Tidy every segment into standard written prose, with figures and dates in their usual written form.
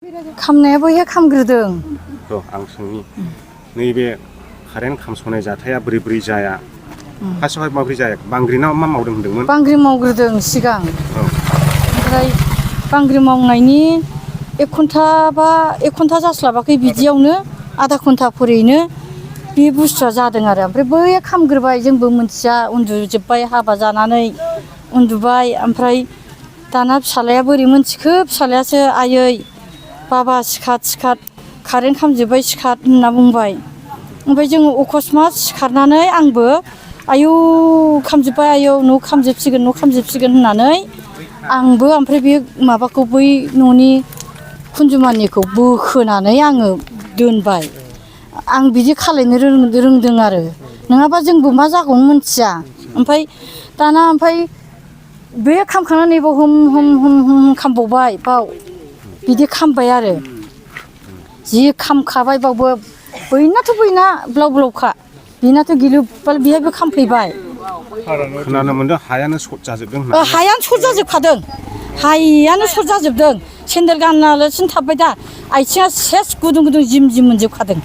खामनाया बयहा खामग्रोदों र' आं सोंनि नैबे कारेन्ट खामस'नाय जाथाया बोरै जाया फार्स्टआवहाय माबोरै जाया बांग्रिना मा मावदों होनदोंमोन बांग्रि मावग्रोदों सिगां ओमफ्राय बांग्रि मावनायनि 1 घन्टा जास्लाबाखै बिदियावनो आधा घन्टाफोरैनो बे बुस्थुआ जादों आरो ओमफ्राय बैया खामग्रोबाय जोंबो मोनथिया उन्दुजोब्बाय हाबा जानानै उन्दुबाय ओमफ्राय दाना फिसालाया बोरै मोनथिखो फिसालायासो आयै बाबा सिखात कारेन्ट खामजोब्बाय सिखात होनना बुंबाय ओमफ्राय जोङो अकस्मात सिखारनानै आंबो आयौ खामजोब्बाय आयौ न' खामजोबसिगोन होननानै आंबो ओमफ्राय बे माबाखौ बै न'नि खुन्जुमानिखौ बोखोनानै आङो दोनबाय आं बिदि खालायनो रोंदों आरो नङाबा जोंबो मा जागौमोन मोनथिया ओमफ्राय दाना बे खामखांनानै बाव हम खामबावबाय बाव बिदि खामबाय आरो जि खामखाबाय बावबो बैना ब्लाव ब्लावखा बेनाथ' गिलु बालु बेहायबो खामफैबाय खोनानो मोनदों हायानो सर्ट जाजोबदों हायानो सर्ट जाजोबखादों हायानो सर्ट जाजोबदों सेन्देल गानालासिनो थाबाय दा आथिङा सेस गुदुं जिम मोनजोबखादों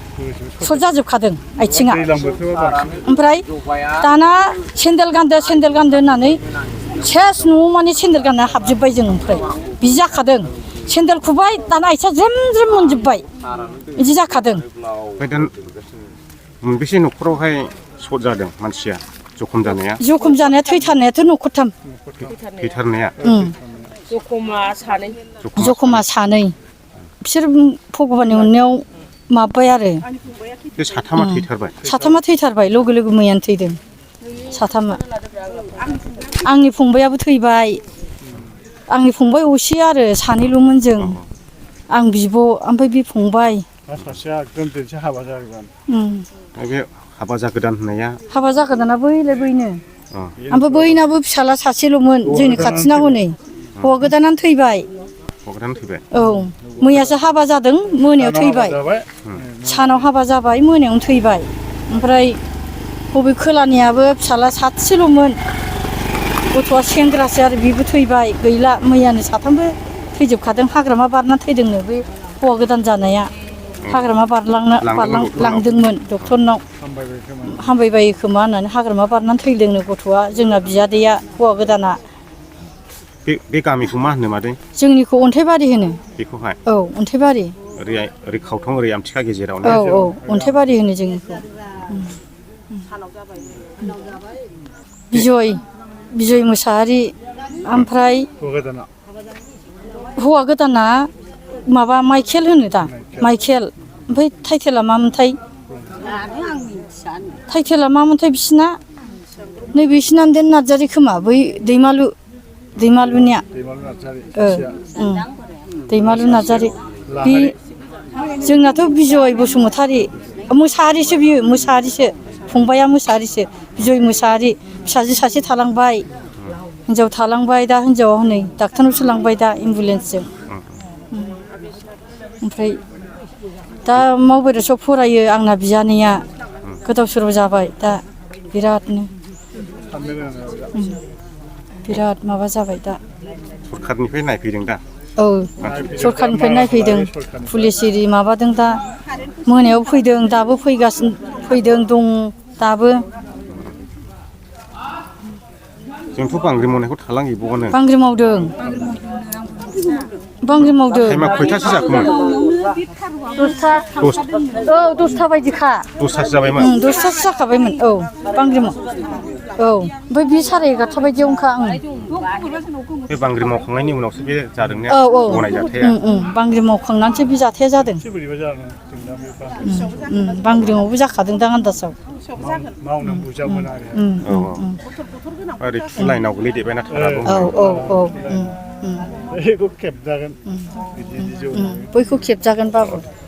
सर्ट जाजोबखादों आथिङा ओमफ्राय दाना सेन्देल गानदो होननानै सेस न'आव माने सेन्देल गानना हाबजोब्बाय जों ओमफ्राय बिदि जाखादों सेन्देल खुबाय दाना आथिङा ज्रेम मोनजोब्बाय बिदि जाखादों ओमफ्राय दा मोनबेसे न'खरावहाय सर्ट जादों मानसिया जखम जानाया थैथारनायाथ' न'खरथाम थैथारनाया जखमा सानै बिसोर भगबाननि अननायाव माबाबाय आरो बे साथामा थैथारबाय लोगो मैयानो थैदों साथामा आंनि फंबायाबो थैबाय आंनि फंबाय असे आरो सानैल'मोन जों आं बिब' ओमफ्राय बे फंबाय सासेया दोनसो हाबा जागोन बे हाबा जागोदान होननाया हाबा जागोदाना बैनो ओमफ्राय बैनाबो फिसाला सासेल'मोन जोंनि खाथिना हनै हौवा गोदानानो थैबाय औ मैयासो हाबा जादों मोनायाव थैबाय सानाव हाबा जाबाय मोनायावनो थैबाय ओमफ्राय बबे खोलानियाबो फिसाला सासेल'मोन गथ'आ सेंग्रासो आरो बेबो थैबाय गैला मैयानो साथामबो थैजोबखादों हाग्रामा बारना थैदोंनो बे हौवा गोदान जानाया हाग्रामा लांदोंमोन डक्टरनाव हामबायबायो खोमा होननानै हाग्रामा बारनानै थैदोंनो गथ'आ जोंना बियादैया हौवा गोदाना बे गामिखौ मा होनो मादै जोंनिखौ अन्थाइबारि होनो बेखौहाय औ अन्थाइबारि ओरै खावथं ओरै आमथिखा गेजेराव औ अन्थाइबारि होनो जोंनिखौ बिजय मोसाहारि ओमफ्राय हौवा गोदाना माबा माइखेल होनो दा माइखेल ओमफ्राय टाइटेला मामोनथाय बिसिना नैबेसिना देन नार्जारि खोमा बै दैमालुनिया दैमालु नार्जारि बे जोंनाथ' बिजय बसुमतारि मोसाहारिसो बियो फंबाया मोसाहारिसो बिजय मोसाहारि फिसाजो सासे थालांबाय हिनजाव थालांबाय दा हिनजावा हनै डाक्टारनावसो लांबाय दा एम्बुलेन्सजों ओमफ्राय दा मावबायरासआव फरायो आंना बियानैया गोदाव सोराव जाबाय दा बिराद माबा जाबाय दा सरखारनिफ्राय नायफैदों दा औ सरखारनिफ्राय नायफैदों पुलिस एरि माबादों दा मोनायाव फैदों दाबो फैदों दं दाबो जोंथ' बांग्रि मावनायखौ थालांहैबावगोन बांग्रि मावदों टाइमा खयथासो जाखोमोन 10था बायदिखा 10थासो जाबायमोन 10थासो जाखाबायमोन औ बांग्रि औ ओमफ्राय बे 11:30 बायदियावनोखा बे बांग्रि मावखांनायनि उनावसो बे जादोंना गनाय जाथाया बांग्रि मावखांनानैसो बे जाथाया जादों बांग्रिङावबो जाखादों दां आन्दासाव मावनांगौ जागोन आरो ओरै लाइनाव गोलैदेरबायना औ बैखौ खेबजागोन बैखौ खेबजागोन बाबु